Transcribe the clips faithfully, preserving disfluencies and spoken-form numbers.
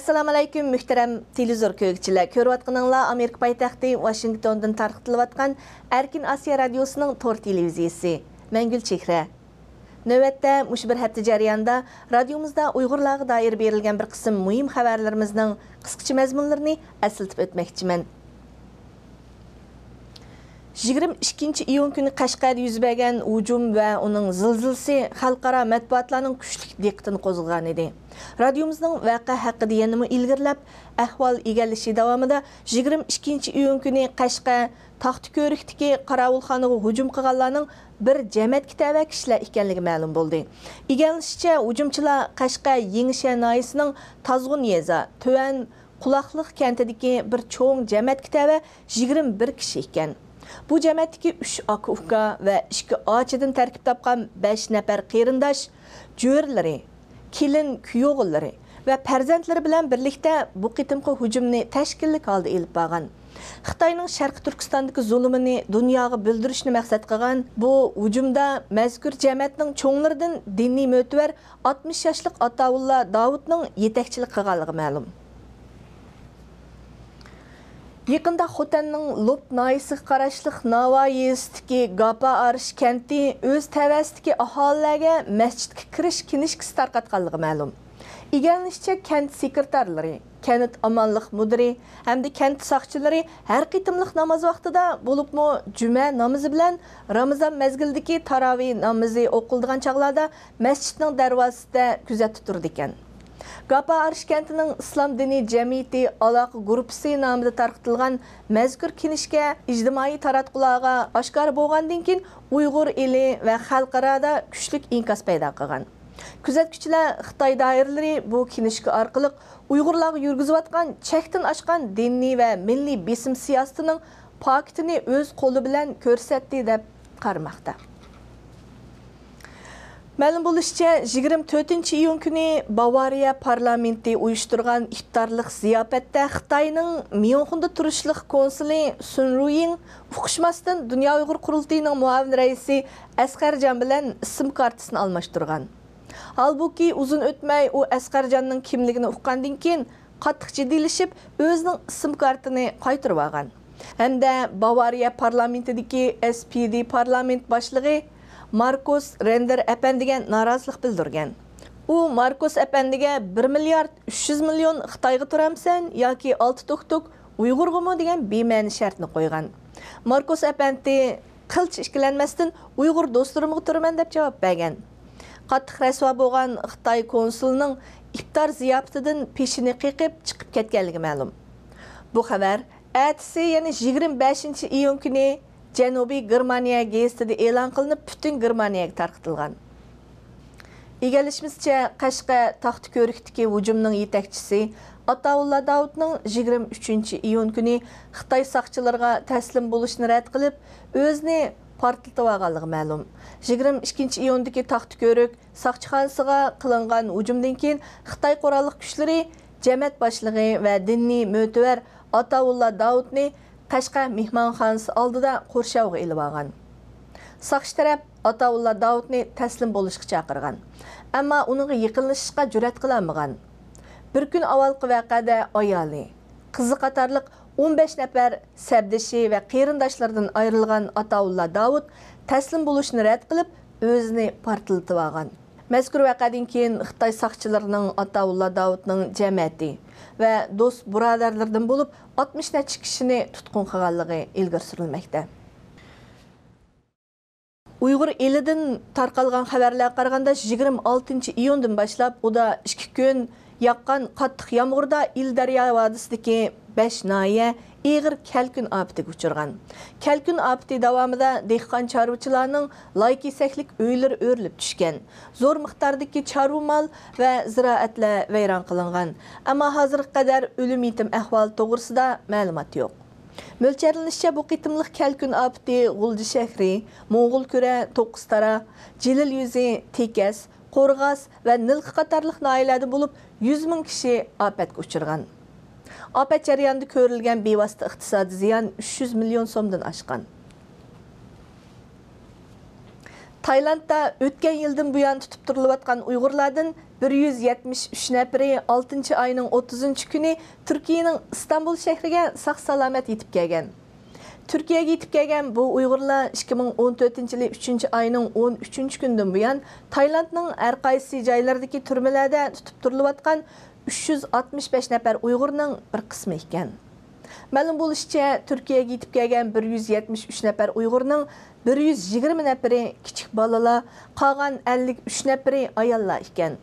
ئەسسالامۇئەلەيكۇم، مۆھتەرەم تېلېۋىزور كۆرگۈچىلەر. كۆرۈۋاتقىنىڭلار ئامېرىكا پايتەختى ۋاشىنگتوندىن تارقىتىلىۋاتقان ئەركىن ئاسىيا رادىيوسىنىڭ تور تېلېۋىزىيىسى. مەن گۈلچېھرە. نۆۋەتتە مۇشۇ بىر ھەپتە جەريانىدا رادىيومىزدا ئۇيغۇرلارغا دائىر بېرىلگەن بىر قىسىم مۇھىم خەۋەرلىرىمىزنىڭ قىسقىچە مەزمۇنلىرىنى ئەسلىتىپ ئۆتمەكچىمەن. يىگىرمە ئىككىنچى ئىيۇن كۈنى قەشقەردە يۈز بەرگەن ھۇجۇم ۋە ئۇنىڭ زىلزىلىسى خەلقئارا مەتبۇئاتلارنىڭ كۈچلۈك دىققىتىنى قوزغىغان ئىدى. رادىيومىزنىڭ ۋەقە ھەققىدە يەنىمۇ ئىلگىرىلەپ، ئەھۋال ئىگىلىشى داۋامىدا يىگىرمە ئىككىنچى ئىيۇن كۈنى قەشقەر تاختىكۆرۈكتىكى قاراۋۇلخانىغا ھۇجۇم قىلغانلارنىڭ بىر جەمەتكە تەۋە كىشىلەر ئىكەنلىكى مەلۇم بولدى. ئىگىلىنىشىچە، ھۇجۇمچىلار قەشقەر يېڭىشەھەر ناھىيەسىنىڭ تازغۇن يېزا، تۆۋەن قۇلاقلىق كەنتىدىكى بىر چوڭ جەمەتكە تەۋە يىگىرمە بىر كىشى ئىكەن. بۇ جەمەتتىكى ئۈچ ئاكا-ئۇكا ۋە ئىككى ئاچىدىن تەركىب تاپقان بەش نەپەر قېرىنداش، جۆرىلىرى، كېلىن كۈيئوغۇللىرى ۋە پەرزەنتلىرى بىلەن بىرلىكتە بۇ قېتىمقى ھۇجۇمنى تەشكىللىك ھالدا ئېلىپ بارغان. خىتاينىڭ شەرقىي تۈركىستاندىكى زۇلۇمىنى دۇنياغا بىلدۈرۈشنى مەقسەت قىلغان بۇ ھۇجۇمدا مەزكۇر جەمەتنىڭ چوڭلىرىدىن دىنىي مۆتىۋەر ئاتمىش ياشلىق ئاتاۋۇللا داۋۇتنىڭ يېتەكچىلىك قىلغانلىقى مەلۇم. يېقىندا خوتەننىڭ لوپ ناھىيەسىگە قاراشلىق ناۋا يېزىسىدىكى گاپا ئارىش كەنتى ئۆز تەۋەسىدىكى ئاھالىلەرگە مەسچىتكە كىرىش كىنىشكىسى تارقاتقانلىقى مەلۇم. ئىگىلىنىشىچە، كەنت سېكرېتارلىرى، كەنت ئامانلىق مۇدىرى ھەمدە كەنت ساقچىلىرى ھەر قېتىملىق ناماز ۋاقتىدا، بولۇپمۇ جۈمە نامىزى بىلەن رامىزان مەزگىلىدىكى تاراۋىھ نامىزى ئوقۇلىدىغان چاغلاردا مەسچىتنىڭ دەرۋازىسىدا كۆزەتتە تۇرىدىكەن. گاپا ئارىش كەنتىنىڭ ئىسلام دىنىي جەمئىيىتى ئالاقە گۇرۇپپىسى نامىدا تارقىتىلغان مەزكۇر كىنىشكە ئىجتىمائىي تاراتقۇلارغا ئاشكارا بولغاندىن كېيىن، ئۇيغۇر ئېلى ۋە خەلقئارادا كۈچلۈك ئىنكاس پەيدا قىلغان. كۆزەتكۈچىلەر خىتاي دائىرىلىرى بۇ كىنىشكا ئارقىلىق ئۇيغۇرلارغا يۈرگۈزۈۋاتقان چەكتىن ئاشقان دىنىي ۋە مىللىي بېسىم سىياسىتىنىڭ پاكىتىنى ئۆز قولى بىلەن كۆرسەتتى، دەپ قارىماقتا. مەلۇم بولۇشىچە، يىگىرمە تۆتىنچى ئىيۇن كۈنى باۋارىيە پارلامېنتى ئۇيۇشتۇرغان ئىپتارلىق زىياپەتتە خىتاينىڭ ميۇنخېندا تۇرۇشلۇق كونسۇلى سۈن رۇيىڭ ئۇقۇشماستىن دۇنيا ئۇيغۇر قۇرۇلتىيىنىڭ مۇئاۋىن رەئىسى ئەسقەرجان بىلەن ئىسىم كارتىسىنى ئالماشتۇرغان. ھالبۇكى، ئۇزۇن ئۆتمەي ئۇ ئەسقەرجاننىڭ كىملىكىنى ئۇققاندىن كېيىن، قاتتىق جىددىيلىشىپ، ئۆزىنىڭ ئىسىم كارتىنى قايتۇرۇۋالغان ھەمدە باۋارىيە پارلامېنتىدىكى ئېس پى دى پارلامېنت باشلىقى ماركوس رېندېر ئەپەندىگە نارازىلىق بىلدۈرگەن. ئۇ ماركوس ئەپەندىگە بىر مىليارد ئۈچ يۈز مىليون خىتايغا تۇرامسەن ياكى ئالتە توك توك ئۇيغۇرغىمۇ دېگەن بىمەنە شەرتنى قويغان. ماركوس ئەپەندى قىلچە ئىككىلەنمەستىن، «ئۇيغۇر دوستلىرىمغا تۇرىمەن» دەپ جاۋاب بەرگەن. قاتتىق رەسۋا بولغان خىتاي كونسۇلىنىڭ ئىپتار زىياپىتىدىن پېشىنى قېقىپ چىقىپ كەتكەنلىكى مەلۇم. بۇ خەۋەر ئەتىسى، يەنى يىگىرمە بەشىنچى ئىيۇن كۈنى جەنۇبىي گېرمانىيە گېزىتىدە ئېلان قىلىنىپ، پۈتۈن گېرمانىيەگە تارقىتىلغان. ئىگىلىشىمىزچە، قەشقەر تاختىكۆرۈكتىكى ھۇجۇمنىڭ يېتەكچىسى ئاتاۋۇللا داۋۇتنىڭ يىگىرمە ئۈچىنچى ئىيۇن كۈنى خىتاي ساقچىلىرىغا تەسلىم بولۇشنى رەت قىلىپ، ئۆزىنى پارتلىتىۋالغانلىقى مەلۇم. يىگىرمە ئىككىنچى ئىيۇندىكى تاختىكۆرۈك ساقچىخانىسىغا قىلىنغان ھۇجۇمدىن كېيىن، خىتاي قوراللىق كۈچلىرى جەمەت باشلىقى ۋە دىنىي مۆتىۋەر ئاتاۋۇللا داۋۇتنى قەشقەر مېھمانخانىسى ئالدىدا قورشاۋغا ئېلىۋالغان. ساقچى تەرەپ ئاتاۋۇللا داۋۇتنى تەسلىم بولۇشقا چاقىرغان، ئەمما ئۇنىڭغا يېقىنلىشىشقا جۈرئەت قىلالمىغان. بىر كۈن ئاۋۋالقى ۋەقەدە ئايالى، قىزى قاتارلىق ئون بەش نەپەر سەپدىشى ۋە قېرىنداشلىرىدىن ئايرىلغان ئاتاۋۇللا داۋۇت تەسلىم بولۇشنى رەت قىلىپ، ئۆزىنى پارتلىتىۋالغان. مەزكۇر ۋەقەدىن كېيىن، خىتاي ساقچىلىرىنىڭ ئاتاۋۇللا داۋۇتنىڭ جەمەتى ۋە دوست بۇرادەرلىرىدىن بولۇپ ئاتمىش نەچچە كىشىنى تۇتقۇن قىلغانلىقى ئىلگىرى سۈرۈلمەكتە. ئۇيغۇر ئېلىدىن تارقالغان خەۋەرلەرگە قارىغاندا، يىگىرمە ئالتىنچى ئىيۇندىن باشلاپ ئۇدا ئىككى كۈن ياغقان قاتتىق يامغۇردا ئىلى دەريا ۋادىسىدىكى بەش ناھىيە ئېغىر كەلكۈن ئاپىتىگە ئۇچرىغان. كەلكۈن ئاپىتى داۋامىدا دېھقان چارۋىچىلارنىڭ لايكېسەكلىك ئۆيلىرى ئۆرۈلۈپ چۈشكەن. زور مىقداردىكى چارۋا مال ۋە زىرائەتلەر ۋەيران قىلىنغان. ئەمما ھازىرغا قەدەر ئۆلۈم يېتىم ئەھۋالى توغرىسىدا مەلۇمات يوق. مۆلچەرلىنىشىچە، بۇ قېتىملىق كەلكۈن ئاپىتى غۇلجا شەھىرى، موڭغۇلكۈرە، توققۇزتارا، جېلىل يۈزى، تېكەس، قورغاس ۋە نىلقا قاتارلىق ناھىيەلەردە بولۇپ، يۈز مىڭ كىشى ئاپەتكە ئۇچرىغان. ئاپەت جەريانىدا كۆرۈلگەن بىۋاسىتە ئىقتىسادىي زىيان ئۈچ يۈز مىليون سومدىن ئاشقان. تايلاندتا ئۆتكەن يىلدىن بۇيان تۇتۇپ تۇرۇلۇۋاتقان ئۇيغۇرلاردىن بىر يۈز يەتمىش ئۈچ نەپىرى ئالتىنچى ئاينىڭ ئوتتۇزىنچى كۈنى تۈركىيەنىڭ ئىستانبۇل شەھىرىگە ساق-سالامەت يېتىپ كەلگەن. تۈركىيەگە يېتىپ كەلگەن بۇ ئۇيغۇرلار ئىككى مىڭ ئون تۆتىنچى يىلى ئۈچىنچى ئاينىڭ ئون ئۈچىنچى كۈنىدىن بۇيان تايلاندنىڭ ھەر قايسى جايلىرىدىكى تۈرمىلەردە تۇتۇپ تۇرۇلۇۋاتقان ئۈچ يۈز ئاتمىش بەش نەپەر ئۇيغۇرنىڭ بىر قىسمى ئىكەن. مەلۇم بولۇشىچە، تۈركىيەگە يېتىپ كەلگەن بىر يۈز يەتمىش ئۈچ نەپەر ئۇيغۇرنىڭ بىر يۈز يىگىرمە نەپىرى كىچىك بالىلار، قالغان ئەللىك ئۈچ نەپىرى ئاياللار ئىكەن.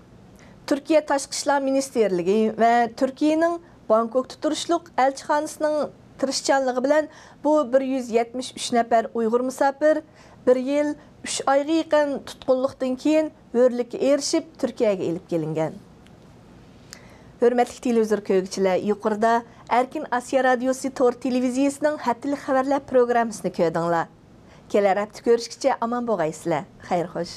تۈركىيە تاشقى ئىشلار مىنىستىرلىكى ۋە تۈركىيەنىڭ بانكوكتا تۇرۇشلۇق ئەلچىخانىسىنىڭ تىرىشچانلىقى بىلەن بۇ بىر يۈز يەتمىش ئۈچ نەپەر ئۇيغۇر مۇساپىر بىر يىل ئۈچ ئايغا يېقىن تۇتقۇنلۇقتىن كېيىن ھۆرلۈككە ئېرىشىپ، تۈركىيەگە ئېلىپ كېلىنگەن. ھۆرمەتلىك تېلېۋىزور كۆرگۈچىلەر، يۇقىرىدا ئەركىن ئاسىيا رادىيوسى تور تېلېۋىزىيەسىنىڭ ھەپتىلىك خەۋەرلەر پروگراممىسىنى كۆردۈڭلار. كېلەر ھەپتە كۆرۈشكىچە ئامان بولغايسىلەر. خەير خوش.